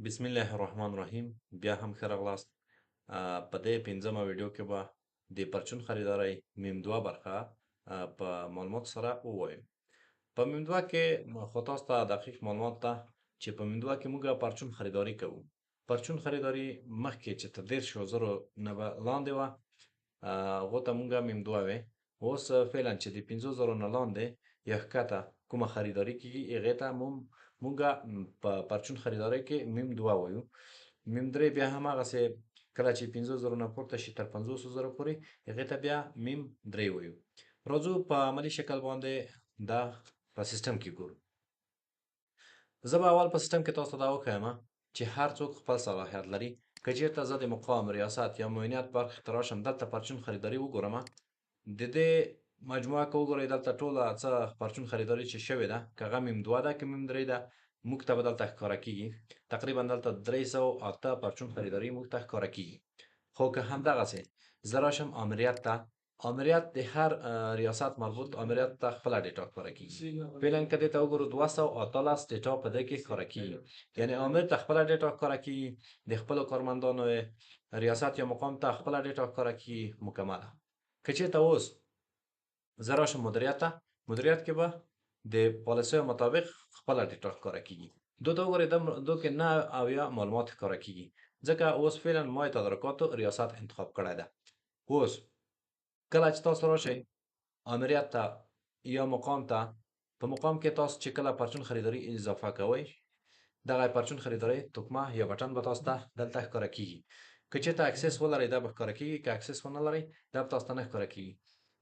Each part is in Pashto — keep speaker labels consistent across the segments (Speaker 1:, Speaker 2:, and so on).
Speaker 1: بسم الله الرحمن الرحیم. بیا هم ښه راغلاست. په دې پنځمه ویډیو کې به د پرچون خریدارۍ میم دوه برخه په معلوماتو سره ووایو. په میم دوه کې خو تاسو ته دقیق معلومات ده چې په میم دوه کې موږ پرچون خریداري کوو. پرچون خریداري مخکې چې تر 30,000 نه به لاندې وه، هغو ته موږ میم دوه وې. اوس فعلا چې د 5,000 نه لاندې یا ښکته کومه خریداري کیږي، هغې ته موږ په پرچون خریدارۍ کې میم دوه وایو. میم درې بیا هم هغسې کله چې 5,000 نه پورته شي تر 50,000 پورې، هغې ته بیا میم درې وایو. راځو په عملي شکل باندې دا په سیستم کې ګورو. زه به اول په سیستم کې تاسو ته دا وښایم چې هر څوک خپل صلاحیت لري. که چېرته زه د مقام، ریاست یا معینیت برخې ته راشم، دلته پرچون خریداري وګورم، د دې مجموعه که وګورئ دلته ټوله څه پرچون خریداري چې شوې ده، که هغه میم دوه ده که میم درې ده، موږ ته به دلته ښکاره کیږي. تقریبا دلته 308 پرچون خریداري موږ ته ښکاره کیږي. خو که همدغسې زه راشم آمریت ته، آمریت د هر ریاست مربوط آمریت ته خپله data ښکاره کیږي. فعلا که دې ته وګورو 218 data په دې کې ښکاره کیږي، یعنی آمر ته خپله data ښکاره کیږي، د خپلو کارمندانو ریاست یا مقام ته خپله data ښکاره کیږي مکمله. که چېرته اوس زه راشم مدیریت ته، مدیریت کې به د پالیسیو مطابق خپله data ښکاره کیږي. دو ته وګورئ، دو کې 79 معلومات ښکاره کیږي، ځکه اوس فعلا ما یې تدارکاتو ریاست انتخاب کړی ده. اوس کله چې تاسو راشئ آمریت ته یا مقام ته، په مقام کې تاسو چې کله پرچون خریداري اضافه کوئ، دغه پرچون خریداري تکمه یا بټن به تاسو ته دلته ښکاره کیږي. که چېرته access ولرئ دا به ښکاره کیږي، که access ونه لرئ دا به تاسو ته نه ښکاره کیږي،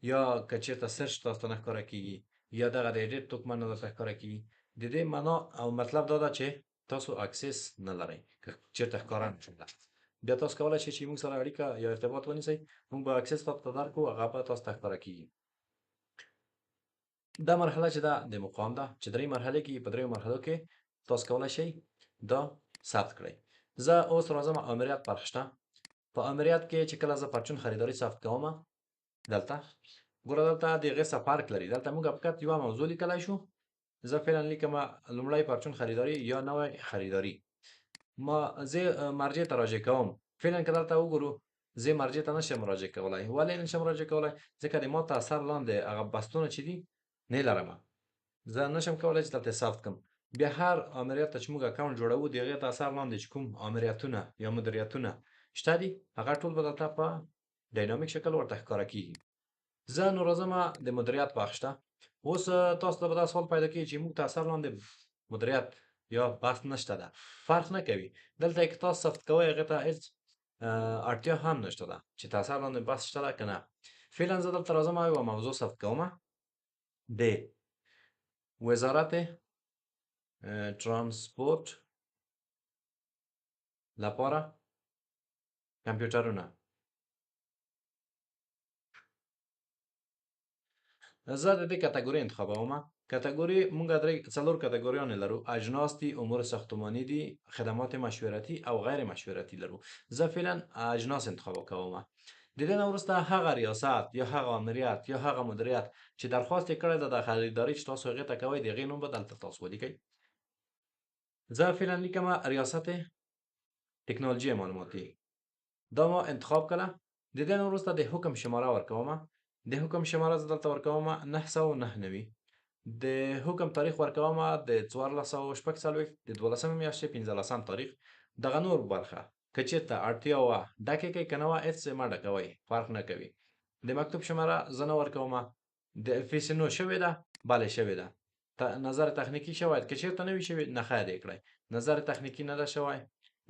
Speaker 1: یا که چېرته search تاسو ته نه ښکاره کیږي، یا دغه د edit تکمه نه درته ښکاره کیږي. د دې معنا او مطلب دا ده چې تاسو access نه لرئ، که چېرته ښکاره نه شوله. بیا تاسو کولی شئ چې موږ سره اړیکه یا ارتباط ونیسئ، موږ به access تاسو ته درکړو، هغه به تاسو ته ښکاره کیږي. دا مرحله چې ده د مقام ده، چې درې مرحلې کېږي، په دریو مرحلو کې تاسو کولی شئ دا ثبت کړئ. زه اوس راځم آمریت برخې ته. په آمریت کې چې کله زه پرچون خریداري ثبت کوم، دلته ګوره دلته د هغې څه فرق لري. دلته موږ فقط یوه موضوع لیکلی شو. زه فعلا لیکم لومړی پرچون خریداري یا نوی خریداري. ما زه مرجع ته راجع کوم. فعلا که دلته وګورو زه مرجع ته نشم مراجعه کولای. ولې نشم مراجعه کولای؟ ځکه د ما ته اثر لاندې هغه بستونه چې دي نه لرم، زه نشم کولای چې دلته ثبت کړم. بیا هر آمریت ته چې موږ account جوړوو، د هغې ته اثر لاندې چې کوم آمریتونه یا مدیریتونه شته دي، هغه ټول به دلته په dynamic شکل ورته ښکاره کیږي. زه نو راځم د مدیریت بخش ته. اوس تاسو ته به دا سوال پیدا کیږي چې موږ ته اثر لاندې مدیریت یا بحث نشته ده، فرق نه کوي. دلته که تاسو ثبت کوئ هغې ته هېڅ اړتیا هم نشته ده چې تاثر لاندې بحث شته ده که نه. فعلا زه دلته راځم یوه موضوع ثبت کوم، د وزارت ترانسپورت لپاره کمپیوټرونه. زه د دې کتګوري انتخابوم. کتګوري مونږ درې څلور کتګوریانې لرو: اجناس دي، امور ساختماني دي، خدمات مشورتي او غیر مشورتي لرو. زه فعلا اجناس انتخاب کوم. د دې نه وروسته هغه ریاست یا هغه آمریت یا هغه مدیریت چې درخواست یې کړی ده د خریداري چې تاسو هغې ته کوئ، د هغې نوم به دلته تاسو ولیکئ. زه فعلا لیکم ریاست تکنولوژي معلوماتي، دا ما انتخاب کړه. د دې نه وروسته د حکم شماره ورکوم. د حکم شماره زه دلته ورکوم 999. د حکم تاریخ ورکوم د 1446 د دولسمې میاشتې پنځلسم تاریخ. دغه نور برخه که چېرته اړتیا وه ډکې کړئ، که نه وه هېڅ مه ډکوئ، فرق نه کوي. د مکتوب شماره زه نه ورکوم. د فیسینو شوې ده؟ بلې شوې ده. نظر تخنیکي شوی؟ که چېرته نه وي شوی نخیر یې کړئ. نظر تخنیکي نه ده شوی،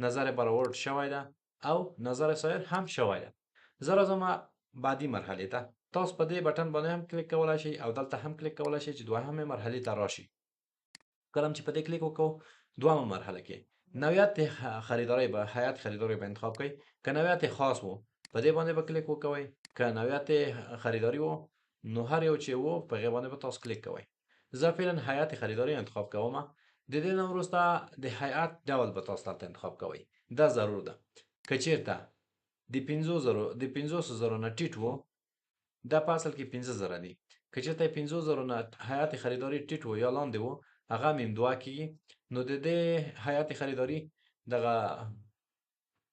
Speaker 1: نظر برآورد شوی ده او نظر سایر هم شوی ده. زه راځم بعدي مرحلې ته. تاسو په دې بټن باندې هم کلیک کولای شئ او دلته هم کلیک کولای شئ چې دوهمې مرحلې ته راشي. کله چې په دې کلیک وکړو، دوهمه مرحله کې نوعیت خریداري به هیئت خریداري به انتخاب کړئ. که نوعیت خاص وو په دې باندې به کلیک وکوئ، که نوعیت خریداري وو نو هر یو چې وو په هغې باندې به تاسو کلیک کوئ. زه فعلا هیئت خریداري انتخاب کوم. د دې نه وروسته د هیئت ډول به تاسو دلته انتخاب کوئ. دا ضرور ده که چېرته د 5,000 نه ټیټ وو، دا په اصل کې 5,000 دي. که چېرته 5,000 نه هیئت خریداري ټیټ وو یا لاندې وو، هغه میم دوه کیږي. نو د دې هیئت خریداري دغه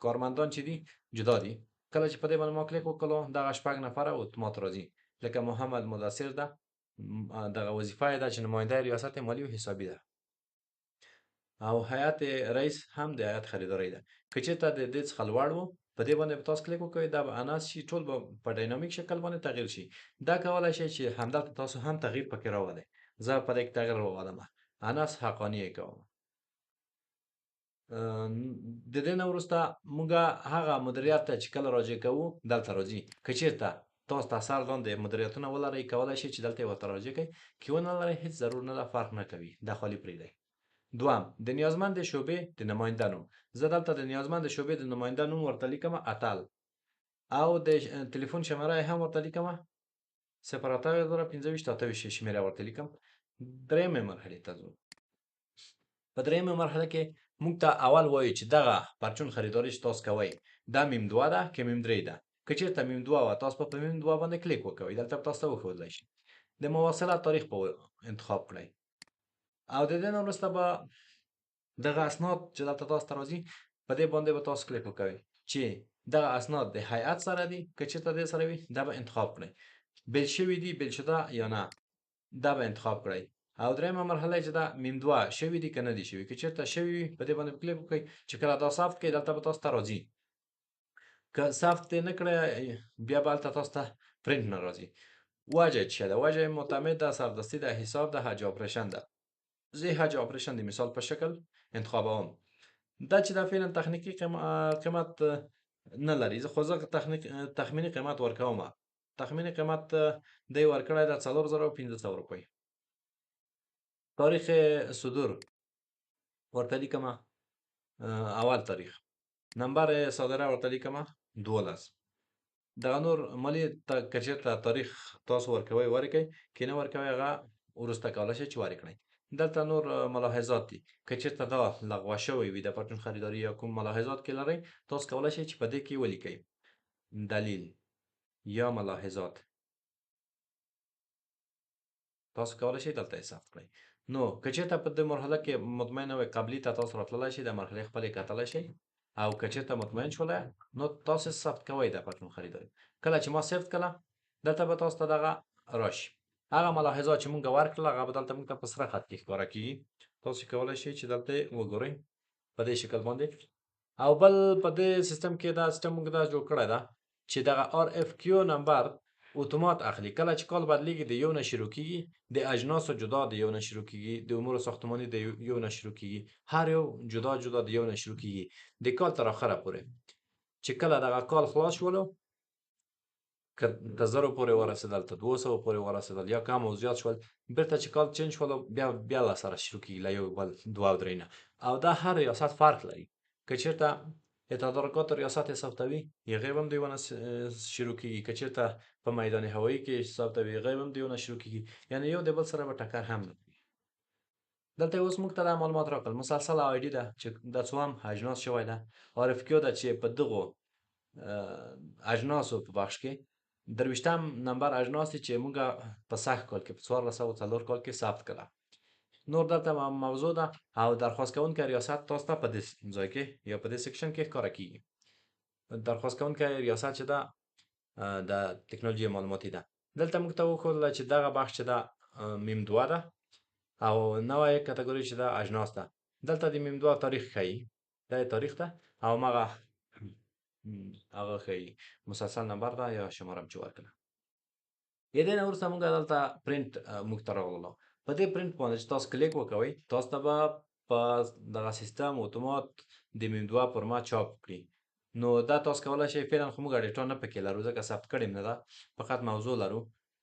Speaker 1: کارمندان چې دي جدا دي. کله چې په دې باندې ما کلیک وکړو دغه شپږ نفره اتومات راځي، لکه محمد مدثر ده، دغه وظیفه یې ده چې نماینده ریاست مالی و حسابي ده، او هیئت رئیس هم د هیئت خریداري ده. که چېرته د دې څخه لوړ وو په دې باندې به تاسو کلیک وکړئ، دا به اناس شي، ټول به په ډاینامیک شکل باندې تغییر شي. دا کولای شي چې همدلته تاسو هم تغییر پکې راولئ. زه په دې کې تغییر راولم، انس حقاني یې کوم. د دې نه وروسته موږ هغه مدیریت ته چې کله راجع کوو دلته راځي. که چېرته تاسو ته سر لاندې مدیریتونه ولرئ کولای شئ چې دلته یې ورته راجع کړئ، که ونه لرئ هیڅ ضرور نه ده، فرق نه کوي، دا خالي پرېږدئ. دوم، د نیازمند شعبې د نماینده نوم. زه دلته د نیازمند شعبې د نماینده نوم ورته لیکم اتل، او د تلیفون شمېره یې هم ورته لیکم 08025 28 شمېره ورته لیکم. درېیمې مرحلې ته ځو. په درېیمې مرحله کې موږ ته اول وایي چې دغه پرچون خریداري چې تاسو کوئ دا میم دوه ده که میم درې ده. که چېرته میم دوه وه تاسو به په میم دوه باندې کلیک وکوئ، دلته به تاسو ته وښودلی شي. د مواصلات تاریخ به انتخاب کړئ، او د دې نه وروسته به دغه اسناد چې دلته تاسو ته راځي په دې باندې به تاسو کلیک وکوئ چې دغه اسناد د هیئت سره دي، که چېرته دې سره وي دا به انتخاب کړئ، بیل شوي دي بیل شده یا نه دا به انتخاب کړئ. او درېیمه مرحله چې دا میم دوه شوي دي که نه دي شوي، که چېرته شوي وي په دې باندې به کلیک وکړئ چې کله دا ثبت کړئ دلته به تاسو ته راځي، که ثبت یې نه کړئ بیا به هلته تاسو ته پرینټ نه راځي. وجه چې ده، وجه معتمد ده، سردستی ده، حساب ده، حج آپریشن ده. زه حج آپریشن د مثال په شکل انتخابوم. دا چې دا فعلا تخنیکي قیمت نه لري، زه خو زه تخمیني قیمت ورکوم. تخمیني قیمت دی ورکړی ده 4500 روپۍ. تاریخ صدور ورته لیکم اول تاریخ، نمبر صادره ورته لیکم 12. دغه نور مالي که چېرته تاریخ تاسو ورکوئ ورکئ، که نه ورکوئ هغه وروسته کولی شئ چې ورکړئ. دلته نور ملاحظات دي، که چېرته دا لغوه شوی وي د پرچون خریداري یا کوم ملاحظات کې لرئ تاسو کولی شئ چې په دې کې ولیکئ دلیل یا ملاحظات، تاسو کولی شئ دلته یې ثبت کړئ. نو که چېرته په دې مرحله کې مطمئن وئ قبلي ته تاسو راتللی شئ، د مرحلې خپلې کتلی شئ، او که چېرته مطمئن شولی نو تاسو ثبت کوئ د پرچون خریداري. کله چې ما ثبت کړه دلته به تاسو ته دغه راشي، هغه ملاحظات چې مونږ ورکړل هغه به دلته مونږ ته په سره خط کې ښکاره کېږي. تاسو کولی شئ چې دلته یې وګورئ په دې شکل باندې. او بل په دې سیستم کې دا سیستم مونږ دا جوړ کړی ده چې دغه آر اف کیو نمبر اتومات اخلي. کله چې کال بدلیږي د یو نه شروع کیږي، د اجناسو جدا د یو نه شروع کیږي، د امور ساختماني د یو نه شروع کیږي، هر یو جدا جدا د یو نه شروع کیږي د کال تر اخره پورې. چې کله دغه کال خلاص شولو که تر 1000 پورې ورسېدل، تر 200 پورې ورسېدل یا کم او زیات شول، بیرته چې کال چینج شولو بیا له سره شروع کیږي له یو بل دوه او درې نه. او دا هر ریاست فرق لري، که چېرته تدارکات ریاست ثبتوي هغې به هم د یو نه شروع کیږي، که چېرته په میدان هوایي کې ثبتوي هغې به هم د یو نه شروع کیږي، یعنی یو د بل سره به ټکر هم نه کوي. دلته اوس موږ ته دا معلومات راکړل. مسلسل آی ډي ده چې دا څوم اجناس شوی ده، آر اف کیو ده چې په دغو اجناسو په بخش کې 23 نمبر اجناس دي چې موږ په سږ کال کې په 1404 کال کې ثبت کړه. نور دلته موضوع ده او درخواست کوونکی ریاست تاسو ته په دې ځای کې یا په دې section کې ښکاره کیږي. درخواست کوونکی ریاست چې ده د تکنولوژي معلوماتي ده. دلته موږ ته وښودله چې دغه بخش چې ده میم دوه ده او نوې کتګوري چې ده اجناس ده. دلته د میم دوه تاریخ ښیي، دا یې تاریخ ده او مغه هغه ښیي مسلسل نمبر ده یا شماره هم چې ورکړه. د دې نه وروسته موږ دلته پرینټ موږ ته راغللو. په دې پرینټ باندې چې تاسو کلیک وکوئ تاسو ته به په دغه سیستم اتومات د میم دوه پر ما چاپ کړي. نو دا تاسو کولی شئ، فعلا خو موږ ډیټا نه پکې لرو ځکه ثبت کړې نه ده، فقط موضوع لرو.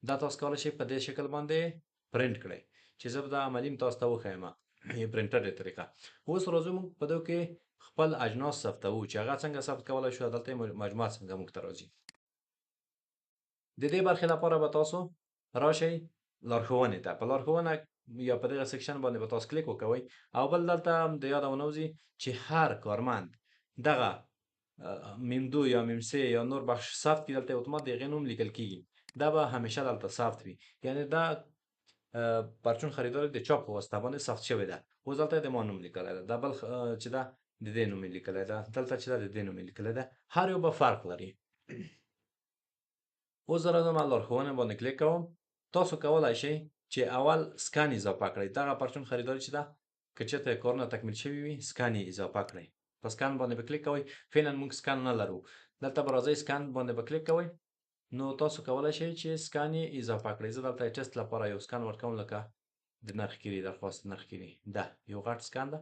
Speaker 1: دا تاسو کولی شئ په دې شکل باندې پرینټ کړئ چې زه به دا عملي هم تاسو ته وښایم پرینټر دې طریقه. اوس راځو موږ په دې کې خپل اجناس ثبتوو چې هغه څنګه ثبت کولی شو، دلته یې مجموعه څنګه موږ ته راځي. د دې برخې لپاره به تاسو راشئ لارښوونې ته. په لارښوونه یا په دغه section باندې به تاسو کلیک وکوئ. او بل دلته هم د یاده ونه وځي چې هر کارمند دغه میم دو یا میم سه یا نور بخش ثبت کړي، دلته اتومات د هغې نوم لیکل کیږي، دا به همیشه دلته ثبت وي. یعنی دا پرچون خریدار د چاپ په واسطه باندې ثبت شوې ده. اوس دلته د ما نوم لیکلی ده. دا بل چې ده د دې نوم یې لیکلی ده، دلته چې ده د دې نوم یې لیکلی ده، هر یو به فرق لري. اوس زه راځم لارښوونه باندې کلیک کوم. تاسو کولای شئ چې اول سکن اضافه کړئ. دغه پرچون خریداري چې ده که چېرته یې کارونه تکمیل شوي وي سکن یې اضافه کړئ. په سکن باندې به کلیک کوئ. فعلا موږ سکن نه لرو، دلته به راځئ سکن باندې به کلیک کوئ. نو تاسو کولای شئ چې سکن یې اضافه کړئ. زه دلته ټیسټ لپاره یو سکن ورکوم، لکه د نرخګیري درخواست نرخګیري ده، یو غټ سکن ده،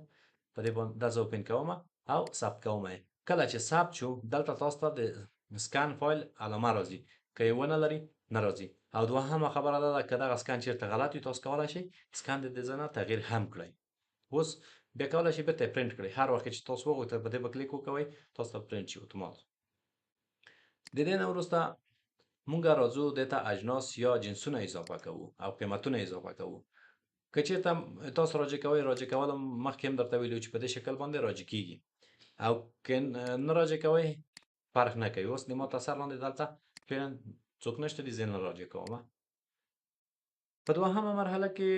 Speaker 1: په دې باندې دا زه open کوم او ثبت کوم یې. کله چې ثبت شو دلته تاسو ته د سکن فایل علامه راځي، که یې ونه لري نه راځي. او دوهمه خبره دا ده که دغه سکن چېرته غلط وي تاسو کولای شئ سکن د دې ځای نه تغییر هم کړئ. اوس بیا کولای شئ بېرته یې پرینټ کړئ. هر وخت چې تاسو وغوښتل په دې به کلیک وکوئ، تاسو ته پرینټ شي اتومات. د دې نه وروسته مونږ راځو دې ته اجناس یا جنسونه اضافه کوو او قیمتونه اضافه کوو. که چېرته تاسو راجع کوئ، راجع کول مخکې هم درته ویلي چې په دې شکل باندې راجع کېږي، او که نه راجع کوئ فرق نه کوي. اوس د ما تر سر لاندې دلته فعلا څوک نشته دي، زه نه راجع کوم. په دوهمه مرحله کې،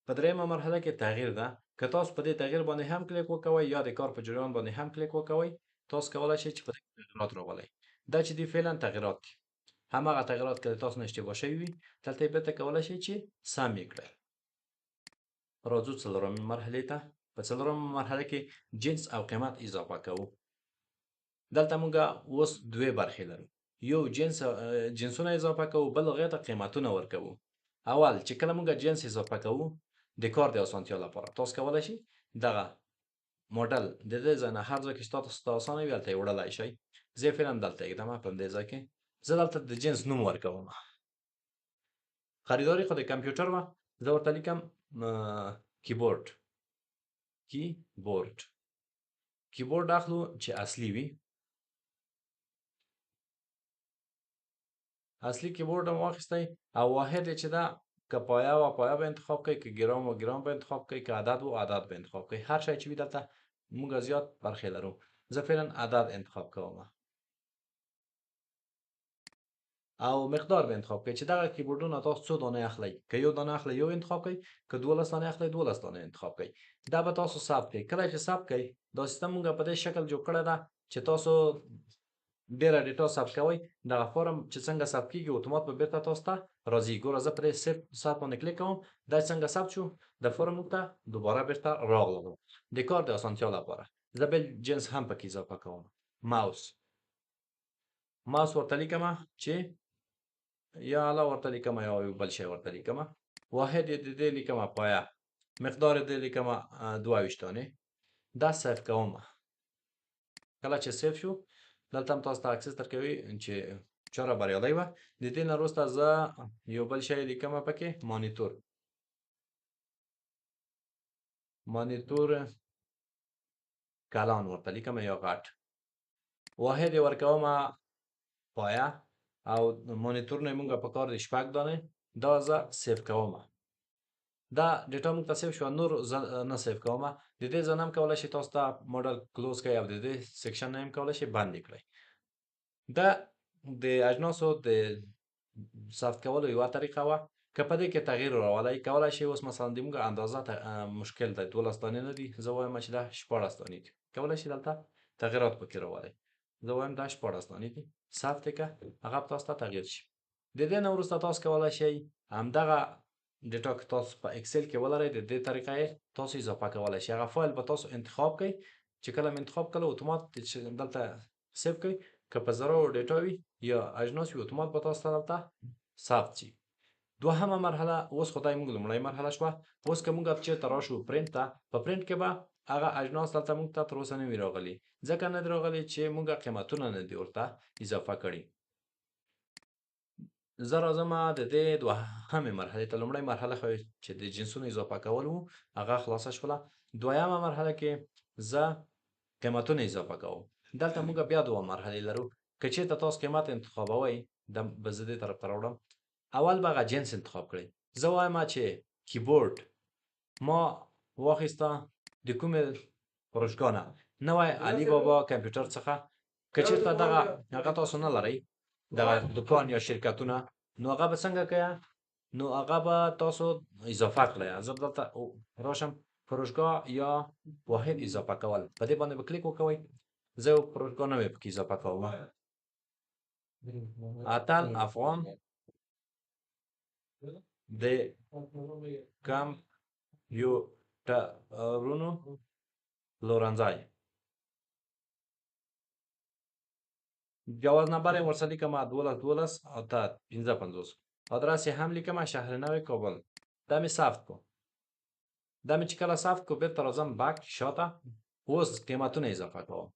Speaker 1: په درېیمه مرحله کې تغییر ده. که تاسو په دې تغییر باندې هم کلیک وکوئ یا د کار په جریان باندې هم کلیک وکوئ، تاسو کولای شئ چې په دې تغییرات راولئ. دا چې دي فعلا تغییرات دي، هماغه تغییرات که تاسو نه اشتباه شوي وي دلته یې بېرته کولای شئ چې سم یې کړئ. راځو څلورمې مرحلې ته. په څلورمه مرحله کې جنس او قیمت اضافه کوو. دلته موږ اوس دوې برخې لرو، یو جنسونه اضافه کوو، بل هغې ته قیمتونه ورکوو. اول چې کله موږ جنس اضافه کوو د کار د اسانتیا لپاره تاسو کولای شئ دغه ماډل د دې ځای نه هر ځای کې چې تاسو ته اسانه وي هلته یې وړلی شئ. زه یې فعلا دلته ږدم په همدې ځای کې. زه دلته د جنس نوم ورکوم. خریداري خو د کمپیوټر وه، زه ورته لیکم کیبورډ. کیبورډ کیبورډ اخلو چې اصلي وي. اصلي کیبورډ هم واخیستی او واحد یې چې ده که پایه و پایه به انتخاب کوي، که ګرام و ګرام به انتخاب کوي، که عدد و عدد به انتخاب کوي. هر شی چې وي دلته موږ زیات برخې لرو. زه فعلا عدد انتخاب کوم او مقدار به انتخاب کوي چې دغه کیبورډونه تاسو څو دانې اخلئ. که یو دانه اخلئ یو انتخاب کوئ، که 12 دانې اخلئ 12 دانې انتخاب کوئ. دا به تاسو ثبت کړئ. کله چې ثبت کړئ دا سیستم موږ په دې شکل جوړ کړی ده چې تاسو ډېره ډیټا ثبت کوئ، دغه فارم چې څنګه ثبت کېږي اتومات به بېرته تاسو ته راځي. ګوره زه په دې ثبت باندې کلیک کوم، دا څنګه ثبت شو د فارم موږ ته دوباره بېرته راغلو. د کار د اسانتیا لپاره زه بل جنس هم پکې اضافه کوم، ماوس. ماوس ورته لیکم چې یا اعلی ورته لیکم یا یو بل شی ورته لیکم. واحد یې د دې لیکم پایه، مقدار یې د دې لیکم 22 دانې. دا save کوم. کله چې save شو دلته هم تاسو ته access درکوي چې چاره بریالی وه. د دې نه وروسته زه یو بل شی لیکم پکې، مانیتور. مانیتور کلان ورته لیکم یا غټ. واحد یې ورکوم پایه او مانیتورونه یې مونږ په کار دي 6 دانې. دا زه save کوم. دا ډیټا موږ ته save شوه، نور زه نه save کوم. د دې ځای نه هم کولی شئ تاسو ته modal close کړئ او د دې section نه هم کولی شئ بند یې کړئ. دا د اجناسو د ثبت کولو یوه طریقه وه. که په دې کې تغییر راولئ کولی شئ. اوس مثلا د موږ اندازه مشکل دی، 12 دانې نه دي، زه وایم چې دا 16 دانې دي. کولی شئ دلته تغییرات پکې راولئ. زه وایم دا 16 دانې دي، ثبت یې کړه، هغه به تاسو ته تغییر شي. د دې نه وروسته تاسو کولی شئ همدغه ډیټا که تاسو په اکسل کې ولرئ د دې طریقه یې تاسو اضافه کولی شئ. هغه فایل به تاسو انتخاب کړئ، چې کله مې انتخاب کړل اتومات دلته save کړئ. که په زراو ډیټا وي یا اجناس وي اتومات به تاسو ته دلته ثبت شي. دوهمه مرحله اوس خدای موږ لومړۍ مرحله شوه. اوس که موږ چېرته راشو پرینټ ته، په پرینټ کې به هغه اجناس دلته موږ ته تر اوسه نه وي راغلي، ځکه نه دي راغلي چې موږ قیمتونه نه دي ورته اضافه کړي. زه راځم د دې دوهمې مرحلې ته. لومړۍ مرحله خو چې د جنسونو اضافه کول وو هغه خلاصه شوله. دویمه مرحله کې زه قیمتونه اضافه کوم. دلته موږ بیا دوه مرحلې لرو. که چېرته تاسو قیمت انتخابوئ، به زه دې طرف ته راوړم. اول به هغه جنس انتخاب کړئ. زه وایم چې کیبورډ ما واخیسته د کومې فروشګاه نه، نوی علي بابا کمپیوټر څخه. که چېرته دغه هغه تاسو نه لرئ، دغه دکان یا شرکتونه، نو هغه به څنګه کوئ؟ نو هغه به تاسو اضافه کړئ. زه به دلته راشم، فروشگاه یا واحد اضافه کول، په دې باندې به کلیک وکوئ. زه یو فروشگاه نوې پکې اضافه کوم، اتل افغان د کمپیوټرونو پلورنځی. جواز نمبر یې ورسره لیکم 12 12 او تا 55. آدرس یې هم لیکم شهر نوی کابل. دا مې ثبت کو. دا مې چې کله ثبت کو بیرته راځم back شاته. اوس قیمتونه اضافه کوم.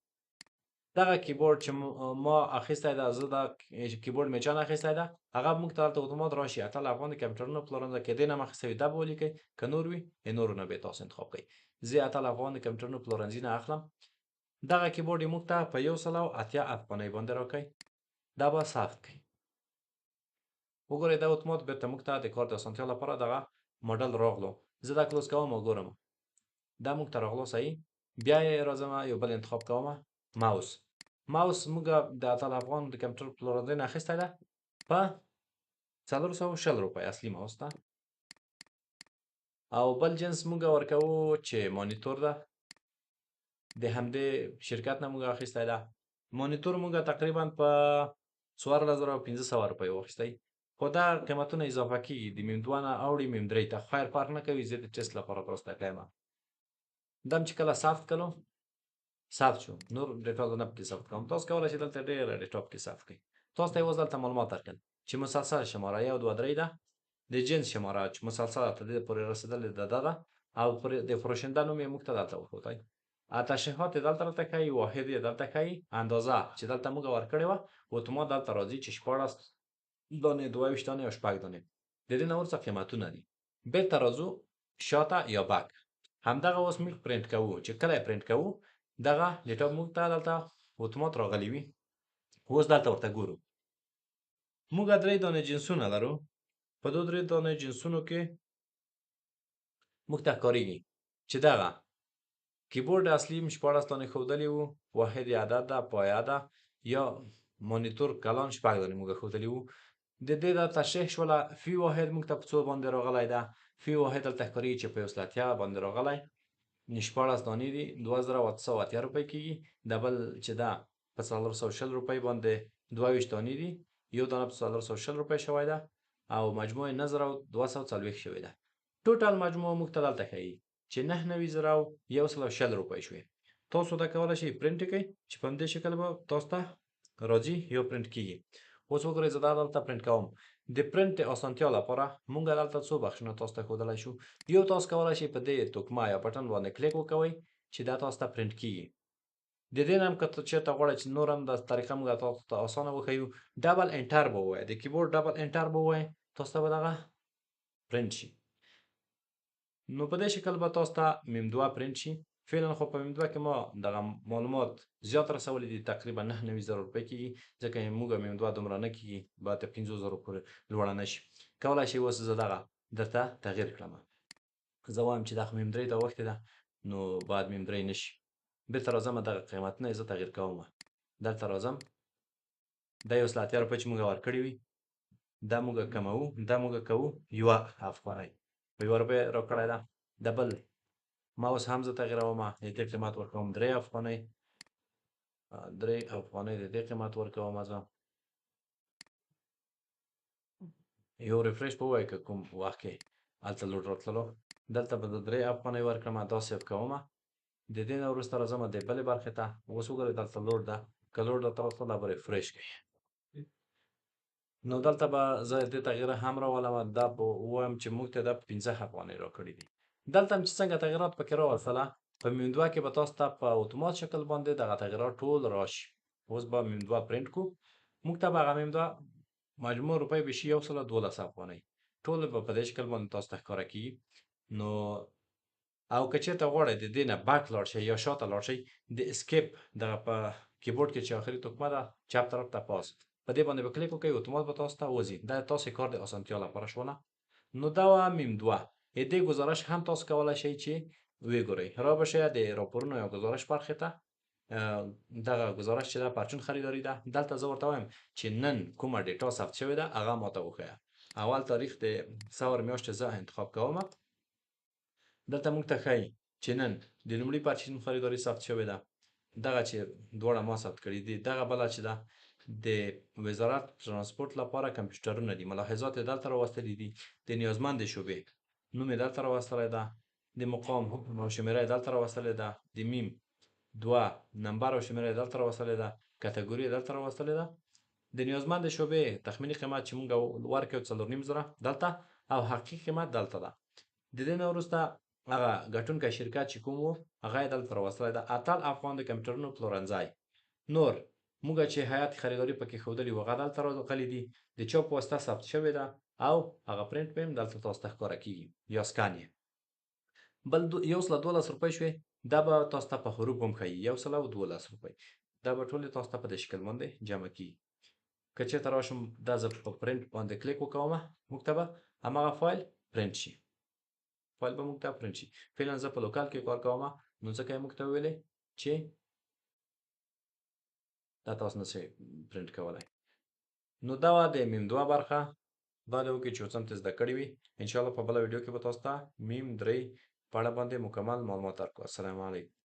Speaker 1: دغه کیبورډ چې ما اخیستی ده، زه دا کیبورډ مې چا نه اخیستی ده، هغه موږ ته دلته اتومات راشي. اتل افغان د کمپیوټرونو پلورنځی کې دې نه هم اخیستی وي دا به ولیکئ، که نور وي یې نورو نه به تاسو انتخاب کړئ. زه اتل افغان د کمپیوټرونو پلورنځي نه اخلم. دغه کیبورډ یې موږ ته په 180 افغانۍ باندې راکوي. دا به ثبت کړئ. وګورئ دا اتومات بیرته موږ ته د کار د اسانتیا لپاره دغه ماډل راغلو. زه دا close کوم او ګورم دا موږ ته راغلو صحیح. بیا یې راځم یو بل انتخاب کوم، ماوس. ماوس موږ د اتل افغان د کمپیوټر پلورنځي نه اخیستی ده په 420 روپۍ اصلي ماوس ده. او بل جنس موږ ورکوو چې مانیتور ده، د همدې شرکت نه موږ اخیستی ده. مانیتور موږ تقریبا په 14500 روپۍ واخیستی، خو دا قیمتونه اضافه کیږي، د میم دوه نه اوړي میم درې ته. خیر فرق نه کوي، زه د ټیسټ لپاره تاسو ته ښیم. دا هم چې کله ثبت کړو ثبت شو، نور data زه نه پکې ثبت کوم. تاسو کولی شئ دلته ډېره data پکې ثبت کړئ. تاسو ته یوازې دلته معلومات درکړل چې مسلسل شماره 1 2 3 ده، د جنس شماره چې مسلسل تر دې پورې رسېدلې ده دا ده، او د فروشنده نوم یې موږ ته دلته وښودی. تشریحات یې دلته راته ښایي، واحد یې دلته ښایي، اندازه چې دلته موږ ورکړې وه اتومات دلته راځي چې 16 دانې، 22 دانې او 6 دانې. د دې نه ورڅه قیمتونه دي. بیرته راځو شاته یا back. همدغه اوس موږ پرینټ کوو، چې کله یې پرینټ کوو دغه data موږ ته دلته اتومات راغلی وي. اوس دلته ورته ګورو، موږ درې دانې جنسونه لرو. په دو درې دانې جنسونو کې موږ ته ښکارېږي چې دغه کیبورډ اصلي 16 دانې ښودلی وو، واحد یې عدد ده، پایه ده، یا مانیتور کلان 6 دانې موږ ښودلی وو. د دې دا تشریح شوله. فی واحد موږ ته په څو باندې راغلی ده؟ فی واحد دلته ښکارېږي چې په 180 باندې راغلی، 16 دانې دي، 2880 روپۍ کېږي. د بل چې ده په 420 روپۍ باندې 22 دانې دي، یو دانه په 420 روپۍ شوی ده، او مجموع یې 9240 شوې ده. ټوټل مجموع موږ ته دلته ښیي چې 99,120 روپۍ شوې. تاسو دا کولی شئ پرینټ کړئ چې په همدې شکل به تاسو ته راځي یا پرینټ کېږي. اوس وګورئ زه دا دلته پرینټ کوم. د پرینټ اسانتیا لپاره موږ دلته څو بخشونه تاسو ته ښودلی شو. یو تاسو کولی شئ په دې تکمه یا بټن باندې کلیک وکوئ چې دا تاسو ته پرینټ کېږي. د دې نه هم که چېرته غواړئ چې نور هم دا طریقه موږ تاسو ته اسانه وښیو، double enter به ووایئ، د کیبورډ double enter به ووایئ، تاسو ته به دغه پرینټ شي. نو په دې شکل به تاسو ته میم دوه پرینټ شي. فعلا خو په میم دوه کې ما دغه معلومات زیات رسولي دي، تقریبا 99,000 روپۍ کېږي، ځکه موږ میم دوه دومره نه کېږي، باید تر 5,000 پورې لوړه نه شي. کولی شئ اوس زه دغه درته تغییر کړم. زه وایم چې دا خو میم درې ته اوښتې ده، نو باید میم درې نه شي. بیرته راځم دغه قیمتونه یې زه تغییر کوم. دلته راځم، دا 180 روپۍ چې موږ ورکړې وي دا موږ کموو، دا موږ کوو یوه افغانۍ، په یوه روپۍ راکړی ده. د بل ماوس هم زه تغییروم، د دې قیمت ورکوم درې افغانۍ، درې افغانۍ د دې قیمت ورکوم. زه یو refresh به ووایي که کوم وخت کې هلته لوډ راتللو، دلته به زه درې افغانۍ ورکړم، دا save کوم. د دې نه وروسته راځم د بلې برخې ته. اوس وګورئ دلته لوډ ده، که لوډ راته راوستل دا به refresh کوي. نو دلته به زه دې تغییر هم راولم، دا به ووایم چې موږ ته دا په 5 افغانۍ راکړي دي. دلته هم چې څنګه تغییرات پکې راوستله، په میم دوه کې به تاسو ته په اتومات شکل باندې دغه تغییرات ټول راشي. اوس به میم دوه پرینټ کو، موږ ته به هغه میم دوه مجموع روپۍ به شي 112 افغانۍ، ټول به په دې شکل باندې تاسو ته ښکاره کېږي. نو او که چېرته غواړئ د دې نه back لاړ شئ یا شاته لاړ شئ، د escape دغه په کیبورډ کې چې آخري تکمه ده چپ طرف ته پاس، په دې باندې به کلیک وکړئ، اتومات به تاسو ته وځي. دا تاسو کار د اسانتیا لپاره شوله. نو دا وه میم دوه. د دې ګزارش هم تاسو کولی شئ چې وګورئ. را به شئ د راپورونو یا ګزارش برخې ته. دغه ګزارش چې ده پرچون خریداري ده، دلته زه ورته وایم چې نن کومه data ثبت شوې ده هغه ماته وښیه. اول تاریخ د ثور میاشتې زه انتخاب کوم. دلته موږ ته ښیي چې نن د لومړي پرچون خریداري ثبت شوې ده، دغه چې دواړه ما ثبت کړي دي. دغه بله چې ده د وزارت ترانسپورت لپاره کمپیوټرونه دي، ملاحظات یې دلته راوستلي دي، د نیازمند شعبې نوم یې دلته راوستلی ده، د مقام حکم او شمېره یې دلته راوستلې ده، د میم 2 نمبر او شمېره یې دلته راوستلې ده، کتګوري یې دلته راوستلې ده. د نیازمند شعبې تخمیني قیمت چې موږ ورکړو 4,500 دلته او حقیقي قیمت دلته ده. د دې نه وروسته هغه ګټونکی شرکت چې کوم و هغه یې دلته راوستلی ده، اتل افغان د کمپیوټرونو پلورنځی. نور موږ چې هیئت خریداري پکې ښودلي وو هغه دلته راغلي دي، د چا په واسطه ثبت شوې ده او هغه پرینټ به هم دلته تاسو ته ښکاره کېږي یا سکن یې. بل 112 روپۍ شوې، دا به تاسو ته په حروف هم ښیي، 112 روپۍ. دا به ټولې تاسو ته په دې شکل باندې جمع کېږي. که چېرته راشم دا زه په پرینټ باندې کلیک وکوم، موږ ته به هماغه فایل پرینټ شي، فایل به موږ ته پرینټ شي. فعلا زه په local کې کار کوم، نو ځکه یې موږ ته وویلې چې دا تاسو نه شئ پرینټ کولی. نو دا وه د میم 2 برخه. دا دې وکړي چې یو څه هم ترې زده کړي وي. انشاءالله په بله ویډیو کې به تاسو ته میم 3 په اړه باندې مکمل معلومات درکړو. السلام علیکم.